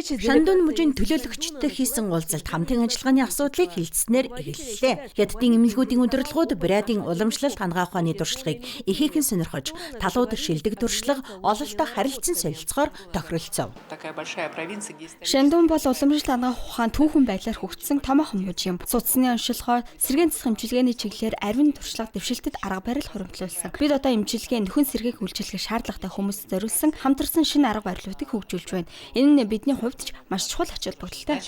Шандун мужийн төлөөлөгчдтэй хийсэн уулзалт хамтын ажиллагааны асуудлыг хэлэлцсэнээр эхэллээ. Хятадын эмнэлгүүдийн удирдлагууд Бурятын уламжлалт анагаах ухааны туршлагыг ихээхэн сонирхож, талууд шилдэг туршлага, ололтоо харилцан солилцохоор тохиролцов. Шандун бол уламжлалт анагаах ухаан түүхэн байдлаар хөгжсөн томоохон муж юм. Судасны оншилгоор сэргээн засах эмчилгээний чиглэлээр аривын туршлага дэвшилтэд арга барил хуримтлуулсан. Бид одоо эмчилгээ нөхөн сэргээх үйлчилгээх шаардлагатай хүмүүст зориулсан хамтарсан шинэ арга барилуудыг хөгжүүлж байна. Энэ нь бидний хувьд ч маш чухал ач холбогдолтой.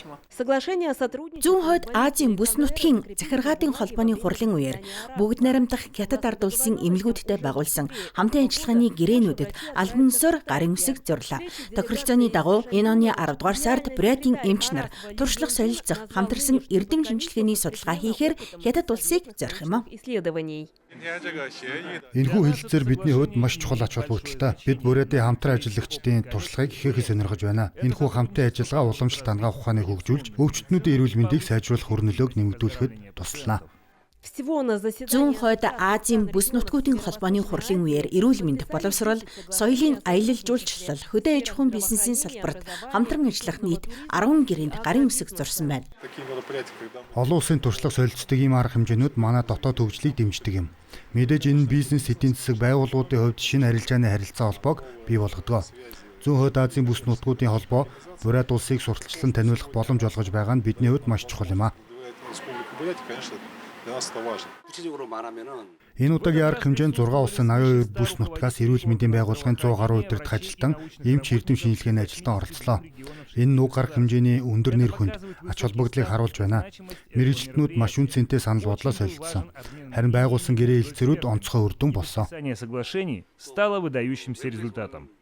Зүүн хойд Азийн бүс нутгийн захиргаатын холбооны хурлын үеэр бүгд найрамдах Хятад ард улсын эмнэлгүүдтэй байгуулсан хамтын ажиллагааны гэрээнүүдэд албан ёсоор гарын үсэг зурлаа. Тохиролцооны дагуу энэ оны 10 дугаар сард Бурятын эмч нар туршлага солилцох хамтарсан эрдэм шинжилгээний судалгаа хийхээр Хятад улсыг зорих юм. Энэхүү хэлэлцээр бидний хувьд маш чухал ач холбогдолтой. Бид Бурятын хамтран ажиллагчдын туршлагыг ихээхэн сонирхож байна. Энэхүү хамтын ажиллагаа уламжлалт анагаах ухааныг хөгжүүлж, өвчтөнүүдийн эрүүл мэндийг сайжруулах үр нөлөөг нэмэгдүүлэхэд туслана. Зүүн хойд Азийн бүс нутгуудын холбооны хурлын үеэр эрүүл мэнд, боловсрол, соёлын аялал жуулчлал, хөдөө аж ахуйн бизнесийн салбарт хамтран ажиллах нийт 10 гэрээнд гарын үсэг зурсан байна. Олон улсын туршлага солилцдог ийм арга хэмжээнүүд манай дотоод хөгжлийг дэмждэг юм. Мэдээж энэ нь бизнес, эдийн засаг, байгууллагуудын хувьд шинэ арилжааны харилцаа холбоог бий болгодог. Зүүн хойд Азийн бүс нутгуудын холбоо Бурят улсыг сурталчлан таниулах боломж олгож байгаа нь бидний хувьд маш чухал юм а. Энэ удаагийн арга хэмжээнд 6 улсын 82 бүс нутгаас эрүүл мэндийн байгууллагын 100 гаруй удирдах ажилтан, эмч эрдэм шинжилгээний ажилтан оролцлоо. Энэ нь уг арга хэмжээний өндөр нэр хүнд, ач холбогдлыг харуулж байна. Мэргэжилтнүүд маш үнэ цэнтэй санал бодлоо солилцсон. Харин байгуулсан гэрээ хэлэлцээрүүд онцгой үр дүн болсон. Стало выдающимся результатом.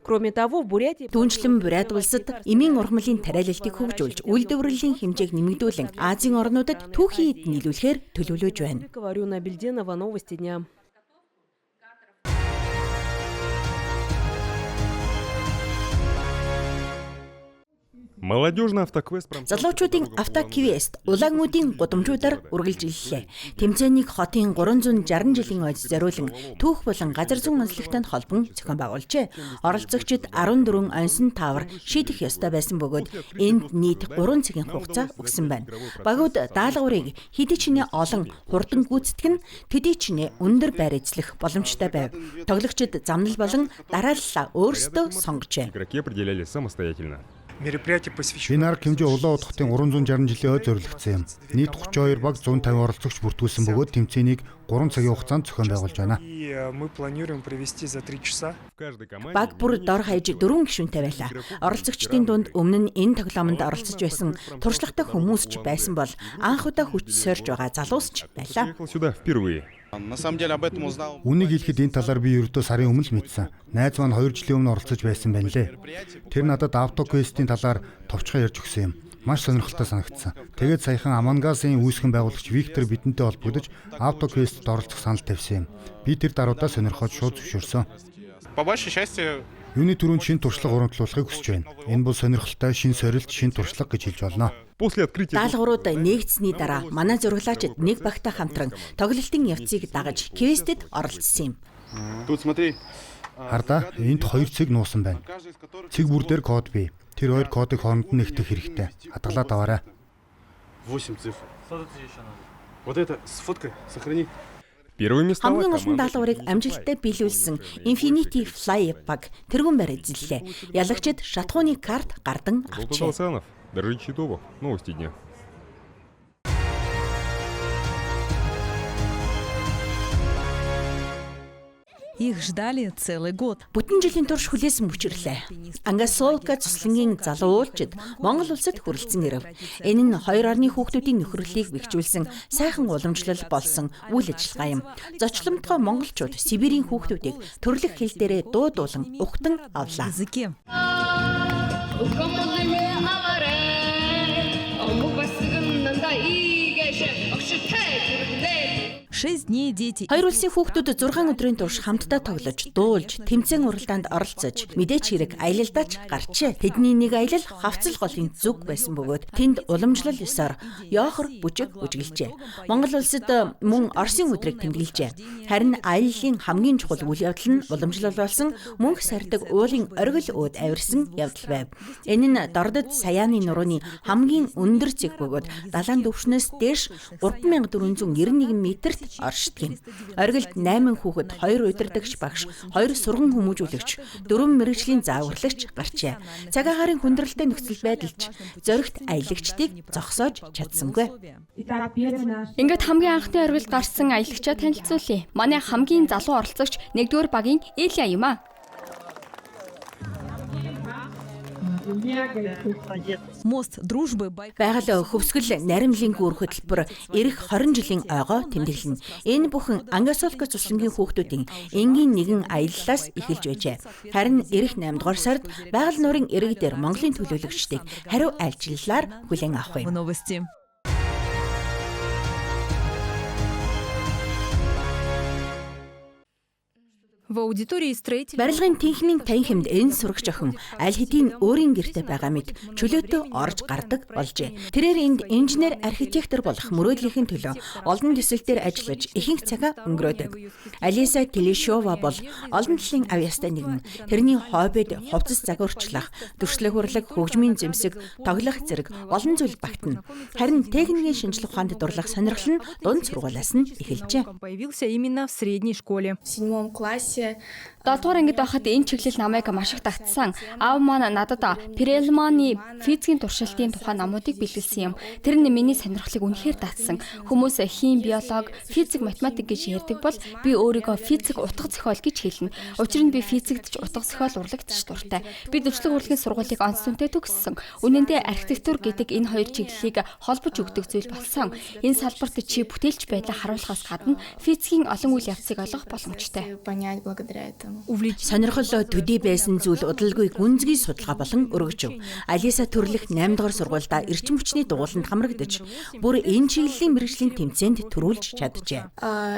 Түүнчлэн Бурят улсад эмийн ургамлын тариалалтыг хөгжүүлж, үйлдвэрлэлийн хэмжээг нэмэгдүүлэн Азийн орнуудад түүхийн эд нийлүүлэхээр төлөвлөж байна. Новости дня. Молодежный автоквест Залуучуудын автоквест Улаанмуудын гудамжуудаар үргэлжлэлээ. Тэмцээнийг хотын 360 жилийн ойд зориулан түүх болон газар зүүн онцлогтой холбон зохион байгуулжээ. Оролцогчид 14 онсон таавар шийдэх ёстой байсан бөгөөд энд нийт 3 цагийн хугацаа өгсөн байна. Багууд даалгаврыг хэдий ч нэ олон хурдан гүйцэтгэх нь төдий ч нэ өндөр байр эзлэх боломжтой байв. Тоглогчид замнал болон дарааллаа өөрсдөө сонгожээ. Игроки определяли самостоятельно. Мероприятие посвящено Энэ арга хэмжээ Улаан хотын 360 жилийн ой зориулагдсан юм. Нийт 32 баг 150 оролцогч бүртгүүлсэн бөгөөд тэмцээнийг 3 цагийн хугацаанд зохион байгуулж байна. И мы планируем провести за 3 часа. В каждой команде Баг бүр дор хаяж 4 гишүүнтэй байлаа. Оролцогчдын дунд өмнө нь энэ тоглоомонд оролцож байсан туршлагатай хүмүүс ч байсан бол анх удаа хүч сорж байгаа залуус ч байлаа. приехал сюда впервые. На самом деле об этом узнал. Үнийг хэлэхэд энэ талаар би ердөө сарын өмнө л мэдсэн. Найз маань 2 жилийн өмнө оролцож байсан байна лээ. Тэр надад автоквестийн талаар товчхон ярьж өгсөн юм. Маш сонирхолтой санагдсан. Тэгээд саяхан Амангасын үүсгэн байгуулагч Виктор бидэнтэй холбогдож автоквестэд оролцох санал тавьсан юм. Би тэр даруйдаа сонирхоод шууд зөвшөөрсөн. По большей части Юуны түрүүнд шинэ туршлага хуримтлуулахыг хүсэж байна. Энэ бол сонирхолтой шинэ сорилт, шинэ туршлага гэж хэлж болно. После открытия Даалгаврууд нэгдсэний дараа манай зураглаачид нэг багтаа хамтран тоглолтын явцыг дагаж квестэд оролцсон юм. Тут смотри, Хардаа энд 2 цэг нуусан байна. каждый из которых Цэг бүр дээр код бий. Тэр хоёр кодыг хооронд нь нэгтгэх хэрэгтэй. Хадгалаад аваарай. 8 цифр. Вот это сфоткай, сохрани. первыми стала Хамгийн олон команда даалгаврыг амжилттай биелүүлсэн Infinity Fly баг тэргүүн байр эзэллээ. Ялагчид шатхууны карт гардан Болтон авчээ. Алсанов, Доржи Читобов, Новости дня. Их ждали целый год. Бүтэн жилийн турш хүлээсэн мөчрлээ. Ангасолка цуслангийн залуу уулчид Монгол улсад хүрэлцэн ирэв. Энэ нь хоёр орны хүүхдүүдийн нөхөрлөлийг бэхжүүлсэн сайхан уламжлал болсон үйл ажиллагаа юм. Зочломтгой монголчууд Сибирийн хүүхдүүдийг төрлөх хэл дээрээ дуудуулан ухтан авлаа. Языке. 6 дней дети Хоёр улсын хүүхдүүд 6 өдрийн турш хамтдаа тоглож, дуулж, тэмцээн уралдаанд оролцож, мэдээч хэрэг аялалдаа ч гарчээ. Тэдний нэг аялал Хавцал голын зүг байсан бөгөөд тэнд уламжлал ёсоор ёохор бүжиг бүжиглжээ. Монгол улсад мөн Оросын өдрийг тэмдэглэжээ. Харин аяллын хамгийн чухал үйл явдал нь уламжлал болсон мөнх сардаг уулын оргил өөд авирсан явдал байв. Энэ нь Дордод Саяны нурууны хамгийн өндөр цэг бөгөөд далайн түвшнээс дээш 3491 метрт оршдог юм. Оргилд 8 хүүхэд, 2 удирдагч багш, 2 сурган хүмүүжүүлэгч, 4 мэргэжлийн зааварлагч гарчээ. Цаг агаарын хүндрэлтэй нөхцөл байдалч зоригт аялагчдыг зогсоож чадсангүй. Ингээд хамгийн анхны оргилд гарсан аялагчаа танилцуулъя. Манай хамгийн залуу оролцогч 1-р багийн Илья юм аа. Мост дружбы Байгаль хөвсгөл наримлын гүр хөтөлбөр ирэх 20 жилийн ойгоо тэмдэглэнэ. Энэ бүхэн Ангасолка цуслангийн хүүхдүүдийн энгийн нэгэн аяллаас эхэлж байжээ. Харин ирэх 8 дугаар сард байгаль нуурын ирэг дээр Монголын төлөөлөгчдийг хариу айлчлалаар хүлээн авах юм. Новости. В аудитории строителей Барилгын тэнхимийн танхимд энэ сурагч охин аль хэдийн өөрийн гэрте байгаа мэт чөлөөтэй орж гардаг болжээ. Тэрээр энд инженер архитектор болох мөрөөдлийнхэн төлөө олон төсөл дээр ажиллаж ихэнх цагаа өнгөрөөдөг. Алиса Телешова бол олон талын авьяастай нэгэн. Тэрний хоббид хувцас загварчлах, дүрслэх урлаг, хөгжмийн зэмсэг, тоглох зэрэг олон зүйл багтана. Харин техникийн шинжлэх ухаанд дурлах сонирхол нь дунд сургуулиас нь эхэлжээ. появился именно в средней школе. В седьмом классе 7 дугаар ангид байхад энэ чиглэл намайг маш их татсан. Аав маань надад Перельманы физикийн туршилтын тухай номуудыг бэлгэлсэн юм. Тэр нь миний сонирхлыг үнэхээр татсан. Хүмүүс хим, биолог, физик, математик гэж ярьдаг бол би өөрийгөө физик утга зохиол гэж хэлнэ. Учир нь би физикт ч утга зохиол урлагт ч дуртай. Би дүрслэх урлагийн сургуулийг онц дүнтэй төгссөн. Үнэн дээр архитектур гэдэг энэ хоёр чиглэлийг холбож өгдөг зүйл болсон. Энэ салбарт чи бүтээлч байдлаа харуулахаас гадна физикийн олон үйл явцыг олох боломжтой. Понять благодаря этому. Сонирхол төдий байсан зүйл удалгүй гүнзгий судалгаа болон өргөжөв. Алиса төрлөх 8 дугаар сургуульдаа эрчим хүчний дугууланд хамрагдаж, бүр энэ чиглэлийн мэргэжлийн тэмцээнд төрүүлж чаджээ.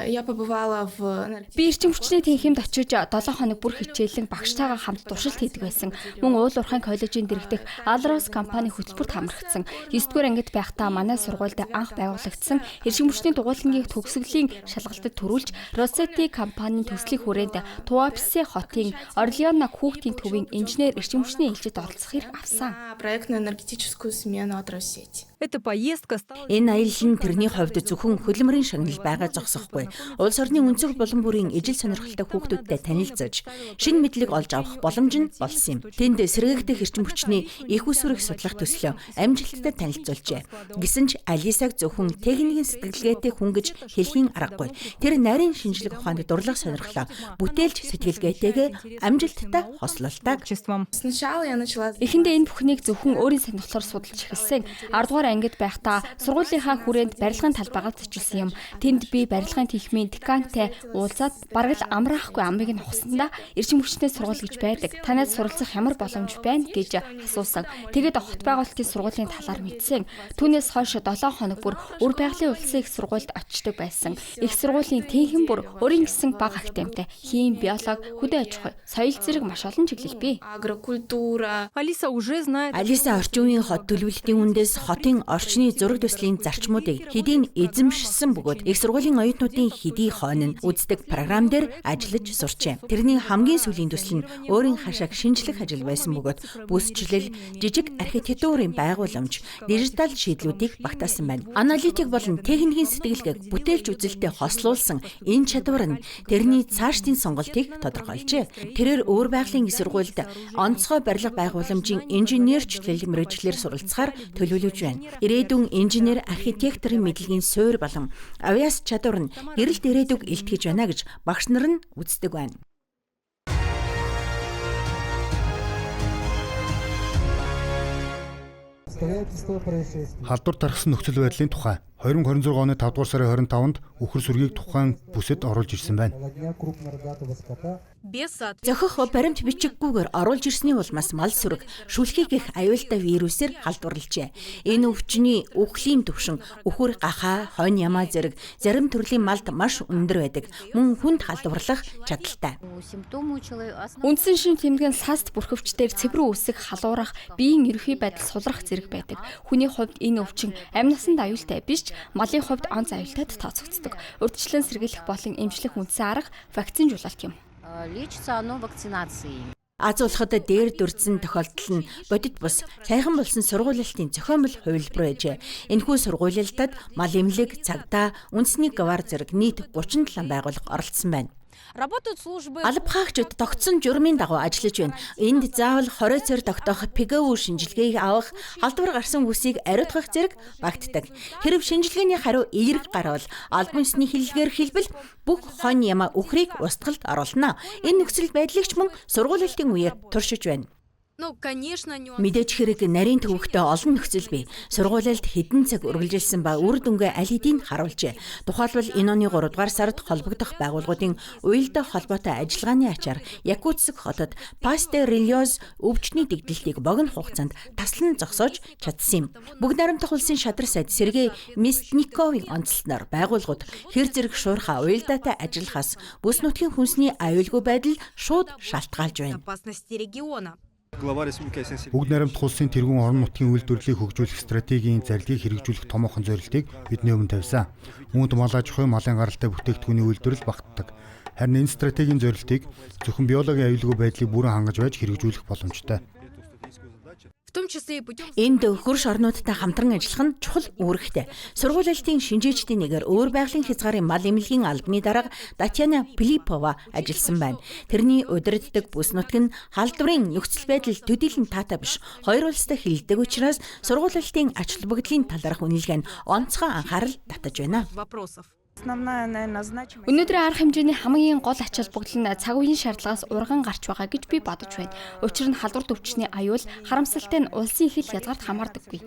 Я побывала в Би эрчим хүчний тэнхимд очиж 7 хоног бүр хичээлэн багштайгаа хамт туршилт хийдэг байсан. Мөн уул уурхайн коллежийн дэргэдэх Alros компани хөтөлбөрт хамрагдсан. 9 дугаар ангид байхдаа манай сургуульд анх байгуулагдсан эрчим хүчний дугуулангийн төгсгөлийн шалгалтад төрүүлж Rossetti компанийн төслийн хүрээнд Туапсе хотын Орлеона хүүхдийн төвийн инженер эрчим хүчний ээлжид оролцох эрх авсан. Проектную энергетическую смену от Россети. Эта поездка стала Энэ аялал нь тэрний хувьд зөвхөн хөдөлмөрийн шагнал байгаа зогсохгүй. Улс орны өнцөг булан бүрийн ижил сонирхолтой хүүхдүүдтэй танилцаж, шинэ мэдлэг олж авах боломж нь болсон юм. Тэнд сэргээгдэх эрчим хүчний их усүрийг судлах төслөө амжилттай танилцуулжээ. Гэсэн ч Алисаг зөвхөн техникийн сэтгэлгээтэй хүн гэж хэлхийн аргагүй. Тэр нарийн шинжлэх ухаанд дурлах сонирхлоо бүтээлч сэтгэлгээтэйгээ амжилттай хослолтойг. Сначала я начала Эхэндээ энэ бүхнийг зөвхөн өөрийн сонирхлоор судалж эхэлсэн. 10 дугаар ангид байхдаа сургуулийнхаа хүрээнд барилгын талбайгаа зочилсан юм. Тэнд би барилгын техникийн декантай уулзаад бараг л амраахгүй амыг нь ухсандаа эрчим хүчний сургууль гэж байдаг. Танаас суралцах ямар боломж байна гэж асуусан. Тэгээд хот байгуулалтын сургуулийн талаар мэдсэн. Түүнээс хойш 7 хоног бүр үр байгалийн улсын их сургуульд очдог байсан. Их сургуулийн тэнхэн бүр өөрийн гэсэн бага академитай хим, биолог, хөдөө аж ахуй, соёл зэрэг маш олон чиглэл бий. Агрокультура. Алиса уже знает Алиса орчин үеийн хот төлөвлөлтийн үндээс хотын орчны зураг төслийн зарчмуудыг хэдийн эзэмшсэн бөгөөд их сургуулийн оюутнуудын хэдий хойно нь үздэг програм дээр ажиллаж сурчээ. Тэрний хамгийн сүүлийн төсөл нь өөрийн хашааг шинжлэх ажил байсан бөгөөд бүсчлэл, жижиг архитектурын байгууламж, дижитал шийдлүүдийг багтаасан байна. Аналитик болон техникийн сэтгэлгээг бүтээлч үзэлтэд хослуулсан энэ чадвар нь тэрний цаашдын сонголтыг тодорхойлжээ. Тэрээр өөр байгалийн их сургуульд онцгой барилга байгууламжийн инженерчлэл мэргэжлээр суралцахаар төлөвлөж байна. Ирээдүйн инженер архитекторын мэдлэгийн суурь болон авиас чадвар нь гэрэлт ирээдүг илтгэж байна гэж багш нар нь үздэг байна. Халдвар тархсан нөхцөл байдлын тухай 2026 оны 5 дугаар сарын 25-нд үхэр сүргийг тухайн бүсэд оруулж ирсэн байна. Зохих баримт бичиггүйгээр оруулж ирсний улмаас мал сүрэг шүлхийг их аюултай вирусээр халдварлажээ. Энэ өвчний үхлийн түвшин үхэр, гахаа, хонь ямаа зэрэг зарим төрлийн малд маш өндөр байдаг. Мөн хүнд халдварлах чадaltaй. Үндсэн шинж тэмдэг нь саст бүрхөвчдөр цэврүү үсэх, халуурах, биеийн ерөнхий байдал сулрах зэрэг байдаг. Хүний хувьд энэ өвчин амь насанд аюултай биш ч малын хувьд онц аюултайд тооцогддог. Урьдчилан сэргийлэх болон эмчлэх үндсэн арга вакцинжуулалт юм. Лечится оно вакцинацией. Азуулахад дээр дүрдсэн тохиолдол нь бодит бус саяхан болсон сургуулилтын зохиомл хувилбар байжээ. Энэхүү сургуулилтад мал эмнэлэг, цагдаа, үндэсний гвард зэрэг нийт 37 байгууллага оролцсон байна. Алба хаагчид тогтсон журмын дагуу ажиллаж байна. Энд заавал 20 цэр тогтоох ПГУ шинжилгээг авах, халдвар гарсан бүсийг ариутгах зэрэг багтдаг. Хэрэв шинжилгээний хариу эерэг гарвал албан ёсны хэллэгээр хэлбэл бүх хонь ямаа үхрийг устгалд оруулна. Энэ нөхцөл байдлыг ч мөн сургуулилтын үеэр туршиж байна. Мэдээж хэрэг нарийн төвөгтэй олон нөхцөл бий. Сургуулилт хэдэн цаг үргэлжилсэн ба үр дүнгээ аль хэдийн харуулжээ. Тухайлбал энэ оны 3 дугаар сард холбогдох байгууллагуудын уялдаа холбоотой ажиллагааны ачаар Якутск хотод пастереллез өвчний дэгдэлтийг богино хугацаанд таслан зогсоож чадсан юм. Бүгд найрамдах улсын шадар сайд Сергей Местниковын онцлсноор байгууллагууд хэр зэрэг шуурхаа уялдаатай ажиллахаас бүс нутгийн хүнсний аюулгүй байдал шууд шалтгаалж байна. Бүгд найрамдах улсын тэргүүн орон нутгийн үйлдвэрлэлийг хөгжүүлэх стратегийн зарлигийг хэрэгжүүлэх томоохон зорилтыг бидний өмнө тавьсан. Үүнд мал аж ахуй, малын гаралтай бүтээгдэхүүний үйлдвэрлэл багтдаг. Харин энэ стратегийн зорилтыг зөвхөн биологийн аюулгүй байдлыг бүрэн хангаж байж хэрэгжүүлэх боломжтой. Энд хөрш орнуудтай хамтран ажиллах нь чухал үүрэгтэй. Сургуулилтын шинжээчдийн нэгээр өөр байгалийн хязгаарын мал эмнэлгийн албаны дарга Татьяна Филиппова ажилласан байна. Тэрний удирддаг бүс нутг нь халдварын нөхцөл байдал төдийлөн таатай биш. Хоёр улстай хилдэг учраас сургуулилтын ач холбогдлын талаарх үнэлгээ нь онцгой анхаарал татаж байна. Өнөөдрийн арга хэмжээний хамгийн гол ач холбогдол нь цаг үеийн шаардлагаас урган гарч байгаа гэж би бодож байна. Учир нь халдвар төвчний аюул харамсалтай нь улсын хил хязгаарт хамаардаггүй.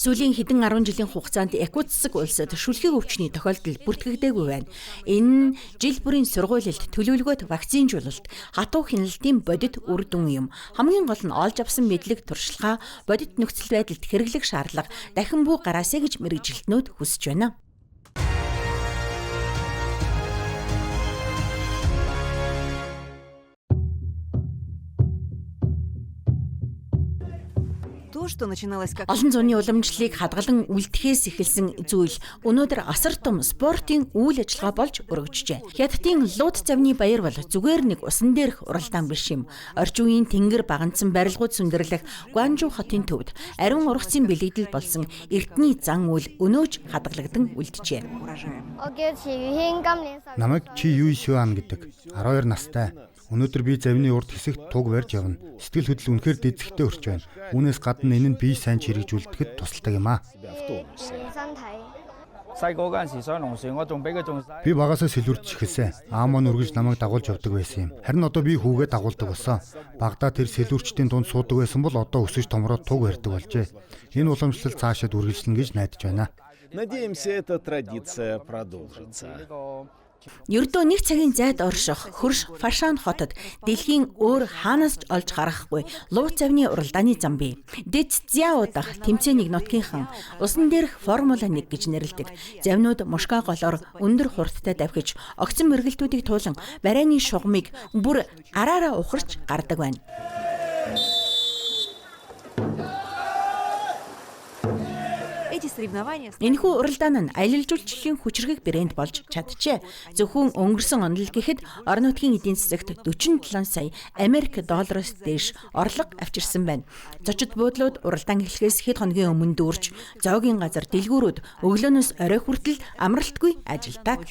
Сүүлийн хэдэн 10 жилийн хугацаанд Якутск улсад шүлхийг өвчний тохиолдол бүртгэгдээгүй байна. Энэ нь жил бүрийн сургуулилт, төлөвлөгөөт вакцинжуулалт, хатуу хяналтын бодит үр дүн юм. Хамгийн гол нь олж авсан мэдлэг туршлагаа бодит нөхцөл байдалд хэрэглэх шаардлага дахин бүү гараасай гэж мэргэжилтнүүд хүсэж байна. Олон зууны уламжлалыг хадгалан үлдэхээс эхэлсэн зүйл өнөөдөр асар том спортын үйл ажиллагаа болж өргөжжээ. Хятадын лууд завны баяр бол зүгээр нэг усан дээрх уралдаан биш юм. Орчин үеийн тэнгэр баганцсан барилгууд сүндэрлэх Гуанжу хотын төвд ариун ургацын бэлэгдэл болсон эртний зан үйл өнөөж хадгалагдан үлджээ. Намайг Чи Юй Сюан гэдэг 12 настай. Өнөөдөр би завны урд хэсэгт туг барьж явна. Сэтгэл хөдлөл үнэхээр дэзэгтэй өрч байна. Үүнээс гадна энэ нь бие сайн чирэгжүүлдэхэд тусалдаг юм аа. Би багасаа сэлүүрдэж эхэлсэн. Аав маань үргэлж намайг дагуулж явдаг байсан юм. Харин одоо би хүүгээ дагуулдаг болсон. Багадаа тэр сэлүүрчдийн дунд суудаг байсан бол одоо өсөж томроод туг барьдаг болжээ. Энэ уламжлал цаашид үргэлжлэнэ гэж найдаж байна. Надеемся, эта традиция продолжится. Ердөө нэг цагийн зайд орших хөрш Фашан хотод дэлхийн өөр хаанаас ч олж гаргахгүй луу завны уралдааны зам бий. Дэцзяо дахь тэмцээнийг нутгийнхан усан дээрх Формула 1 гэж нэрлэдэг. Завнууд мушка голоор өндөр хурдтай давхиж огцон мэргэлтүүдийг туулан барайны шугамыг бүр гараараа ухарч гардаг байна. Энэхүү уралдаан нь аялал жуулчлалын хүчирхэг брэнд болж чаджээ. Зөвхөн өнгөрсөн онол гэхэд орон нутгийн эдийн засагт 47 сая Америк доллароос дээш орлого авчирсан байна. Зочид буудлууд уралдаан эхлэхээс хэд хоногийн өмнө дүүрч, зоогийн газар дэлгүүрүүд өглөөнөөс орой хүртэл амралтгүй ажилтдаг.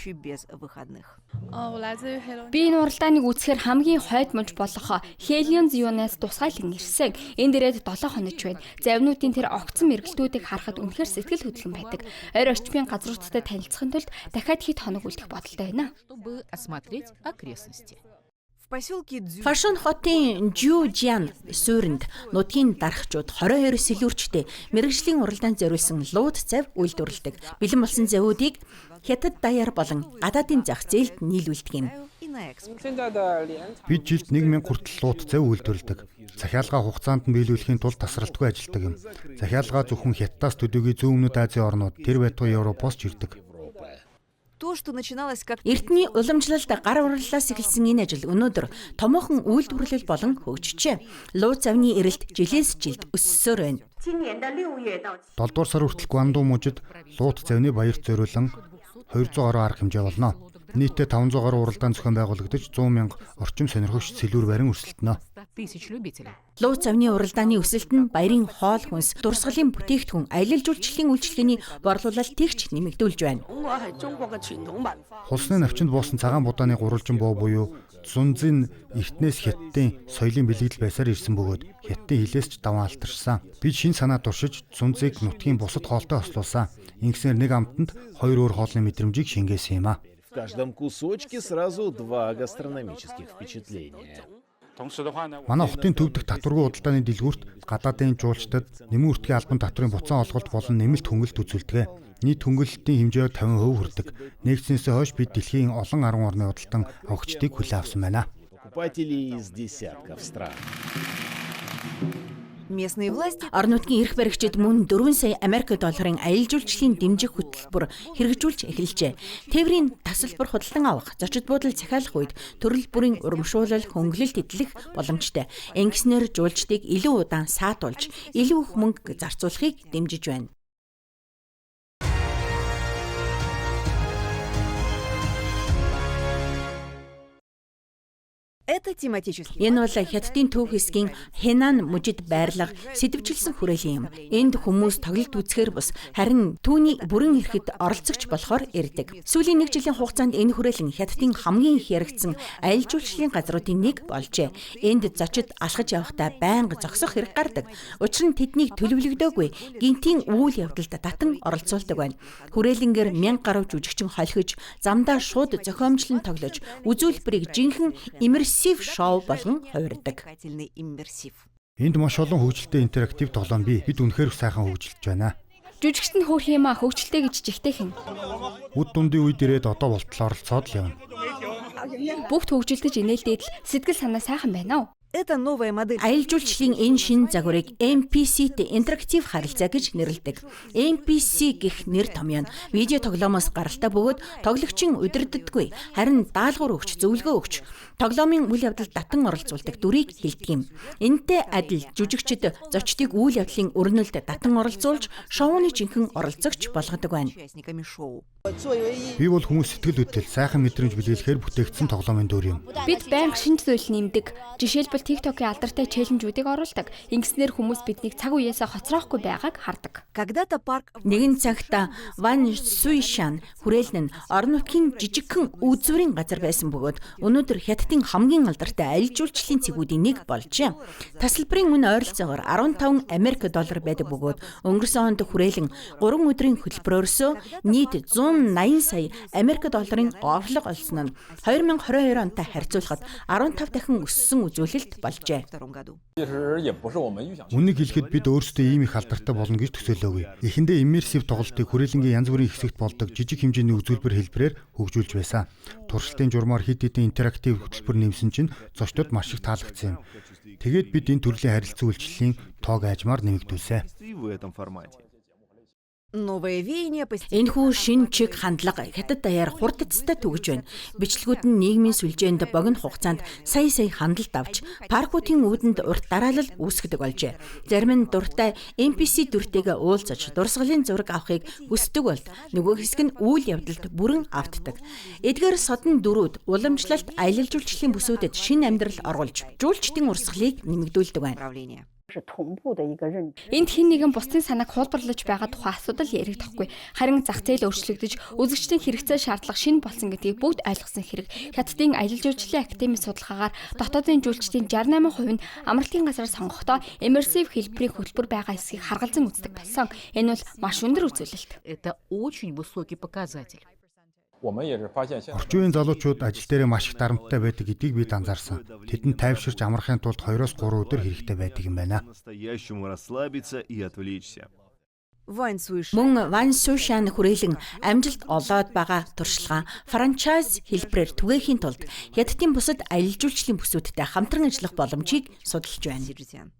Би энэ уралдааныг үзэхээр хамгийн хойд муж болох Хэлион Зионаас тусгайлан ирсэн. Энд ирээд 7 хонож байна. Завнуудын тэр огцон мэргэлтүүдийг харахад үнэхээр сэтгэл хөдлөн байдаг. Ойр орчмын газруудтай танилцахын тулд дахиад хэд хоног үлдэх бодолтой байна. Фашон хотын Жужиан суурьнд нутгийн дарахчууд 22 сэлүүрчтэй мэргэжлийн уралдаанд зориулсан лууд завь үйлдвэрлэдэг. Бэлэн болсон завиудыг Хятад даяар болон гадаадын зах зээлд нийлүүлдэг юм. Бид жилд 1000 хүртэл лууд завь үйлдвэрлэдэг. Захиалгаа хугацаанд нь биелүүлэхийн тулд тасралтгүй ажилладаг юм. Захиалгаа зөвхөн Хятадаас төдийгүй зүүн өмнөд Азийн орнууд, тэр байтугай Европоос ч ирдэг. Эртний уламжлалт гар урлалаас эхэлсэн энэ ажил өнөөдөр томоохон үйлдвэрлэл болон хөгжижээ. Луу завны эрэлт жилээс жилд өссөөр байна. 7 дугаар сар хүртэл Гуандун мужид луут завны баярт зориулан 200 гаруй арга хэмжээ болно. Нийтдээ 500 гаруй уралдаан зохион байгуулагдаж 100 мянга орчим сонирхогч сэлүүр барин өрсөлдөнө. Луу завны уралдааны өсөлт нь баярын хоол хүнс, дурсгалын бүтээгдэхүүн, аялал жуулчлалын үйлчилгээний борлуулалтыг ч нэмэгдүүлж байна. Хулсны навчинд буусан цагаан будааны гурвалжин боо буюу Зунзын эртнээс Хятадын соёлын бэлэгдэл байсаар ирсэн бөгөөд Хятадын хилээс ч даван алтаршсан. Бид шинэ санаа туршиж Зунзыг нутгийн бусад хоолтой хослуулсан. Ингэснээр нэг амтанд хоёр өөр хоолны мэдрэмжийг шингээсэн юм а. В каждом кусочке сразу два гастрономических впечатления. Манай хотын төв дэх татваргүй худалдааны дэлгүүрт гадаадын жуулчдад нэмэн үртгийн албан татврын буцаан олголт болон нэмэлт хөнгөлт үзүүлдэг. Нийт хөнгөлөлтийн хэмжээ 50% хүрдэг. Нэгдсэнээсээ хойш бид дэлхийн олон 10 орны худалдан авахчдыг хүлээн авсан байна. Покупателей из десятков стран. Орон нутгийн эрх баригчид мөн 4 сая Америк долларын аялал жуулчлалын дэмжих хөтөлбөр хэрэгжүүлж эхэлжээ. Тээврийн тасалбар худалдан авах, зочид буудал захиалах үед төрөл бүрийн урамшуулал, хөнгөлөлт эдлэх боломжтой. Ингэснээр жуулчдыг илүү удаан саатуулж, илүү их мөнгө зарцуулахыг дэмжиж байна. Энэ бол Хятадын төв хэсгийн Хэнан мужид байрлах сэдэвчилсэн хүрээлэн юм. Энд хүмүүс тоглолт үзэхээр бус харин түүний бүрэн эрхэд оролцогч болохоор ирдэг. Сүүлийн нэг жилийн хугацаанд энэ хүрээлэн Хятадын хамгийн их яригдсан аялал жуулчлалын газруудын нэг болжээ. Энд зочид алхаж явахдаа байнга зогсох хэрэг гардаг. Учир нь тэднийг төлөвлөгдөөгүй гинтийн үйл явдалд татан оролцуулдаг байна. Хүрээлэнгээр 1000 гаруй жүжигчин холхиж, замдаа шууд зохиомжлон тоглож, үзүүлбэрийг жинхэнэ иммерсив шоу болгон хувирдаг. Энд маш олон хөгжилтэй интерактив тоглоом бий. Бид үнэхээр сайхан хөгжилж байна. Жүжигчд нь хөөрхөн юм а хөгжилтэй гэж жигтэйхэн. Үд дундын үед ирээд одоо болтол оролцоод л явна. Бүгд хөгжилдөж инээлдээд л сэтгэл санаа сайхан байна уу? Аялал жуулчлалын энэ шинэ загварыг NPC-тэй интерактив харилцаа гэж нэрлэдэг. NPC гэх нэр томьёо нь видео тоглоомоос гаралтай бөгөөд тоглогчийн удирддаггүй, харин даалгавар өгч, зөвлөгөө өгч, тоглоомын үйл явдалд татан оролцуулдаг дүрийг хэлдэг юм. Энэтэй адил жүжигчид зочдыг үйл явдлын өрнөлд татан оролцуулж, шоуны жинхэнэ оролцогч болгодог байна. Би бол хүмүүс сэтгэл хөдлөл, сайхан мэдрэмж бэлгэлэхээр бүтээгдсэн тоглоомын дүр юм. Бид байнга шинэ зүйл нэмдэг. Жишээлбэл TikTok-ийн алдартай челленжүүдийг оруулдаг. Ингэснээр хүмүүс биднийг цаг үеэсээ хоцроохгүй байгааг хардаг. Нэгэн цагт Ван Суйшан хүрээлэн нь орон нутгийн жижигхэн үзүүрийн газар байсан бөгөөд өнөөдөр Хятадын хамгийн алдартай аялал жуулчлалын цэгүүдийн нэг болжээ. Тасалбарын үн ойролцоогоор 15 Америк доллар байдаг бөгөөд өнгөрсөн онд хүрээлэн 3 өдрийн хөтөлбөрөөрсөө нийт 180 сая Америк долларын орлого олсон нь 2022 онтой харьцуулахад 15 дахин өссөн үзүүлэлт болжээ. Үнэнийг хэлэхэд бид өөрсдөө ийм их алдартай болно гэж төсөөлөөгүй. Эхэндээ иммерсив тоглолтыг хүрээлэнгийн янз бүрийн хэсэгт болдог жижиг хэмжээний үзүүлбэр хэлбэрээр хөгжүүлж байсан. Туршилтын журмаар хэд хэдэн интерактив хөтөлбөр нэмсэн чинь зочдод маш их таалагдсан юм. Тэгээд бид энэ төрлийн харилцан үйлчлэлийн тоог аажмаар нэмэгдүүлсэн. Энэхүү шинэ чиг хандлага Хятад даяар хурдцтай түгэж байна. Бичлэгүүд нь нийгмийн сүлжээнд богино хугацаанд сая сая хандалт авч, паркуудын үүдэнд урт дараалал үүсгэдэг болжээ. Зарим нь дуртай NPC дүртэйгээ уулзаж, дурсгалын зураг авахыг хүсдэг болд нөгөө хэсэг нь үйл явдалд бүрэн автдаг. Эдгээр содон дүрүүд уламжлалт аялал жуулчлалын бүсүүдэд шинэ амьдрал оруулж, жуулчдын урсгалыг нэмэгдүүлдэг байна. Энд хэн нэгэн бусдын санааг хуулбарлаж байгаа тухай асуудал яригдахгүй. Харин зах зээл өөрчлөгдөж, үзэгчдийн хэрэгцээ шаардлага шинэ болсон гэдгийг бүгд ойлгосон хэрэг. Хятадын аялал жуулчлалын академийн судалгаагаар дотоодын жуулчдын 68% нь амралтын газар сонгохдоо иммерсив хэлбэрийн хөтөлбөр байгаа эсэхийг харгалзан үздэг болсон. Энэ бол маш өндөр үзүүлэлт. Это очень высокий показатель. Орчин үеийн залуучууд ажил дээрээ маш их дарамттай байдаг гэдгийг бид анзаарсан. Тэдэнд тайвширч амрахын тулд 2-3 өдөр хэрэгтэй байдаг юм байна. По-настоящему расслабиться и отвлечься. Мөн Ван Сушан хүрээлэн амжилт олоод байгаа туршлагаа франчайз хэлбэрээр түгээхийн тулд Хятадын бусад аялал жуулчлалын бүсүүдтэй хамтран ажиллах боломжийг судалж байна.